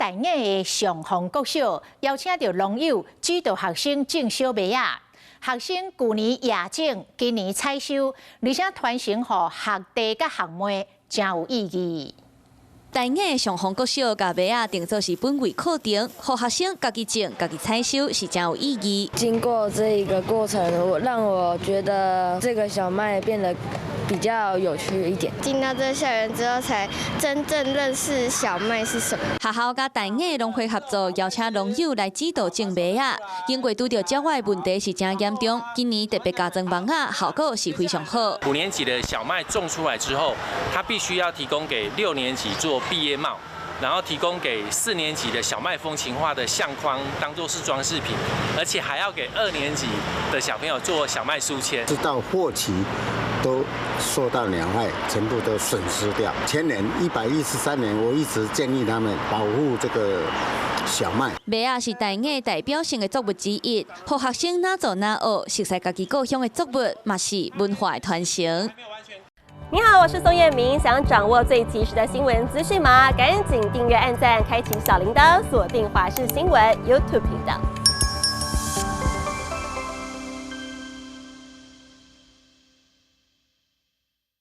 大雅的上峰國小邀請著農友指導學生種小麥仔。學生舊年野種，今年採收，而且傳承予學弟佮學妹，誠有意義。大雅上峰國小共麥仔定做是本位課程，予學生家己種、家己採收是誠有意義。經過這一個過程，讓我覺得這個小麥變得比較有趣一點。進到這個校園之後，才真正認識小麥是什麼。學校佮大雅農會合作，邀請農友來指導種麥仔。因為拄著鳥仔的問題是誠嚴重，今年特別加裝網仔，效果是非常好。五年級的小麥種出來之後，他必須要提供給六年級做畢業帽，然後提供給四年級的小麥風情畫的相框，當做是裝飾品，而且還要給二年級的小朋友做小麥書籤。直到獲取都受到鳥害，全部都損失掉。前年113年，我一直建議他們保護這個小麥。麥仔是大雅代表性的作物之一，予學生哪做哪學，熟悉家己故鄉的作物，嘛是文化的傳承。你好，我是宋燕明。想掌握最及時的新聞資訊嗎？趕緊訂閱、按讚、開啟小鈴鐺，鎖定華視新聞 YouTube 頻道。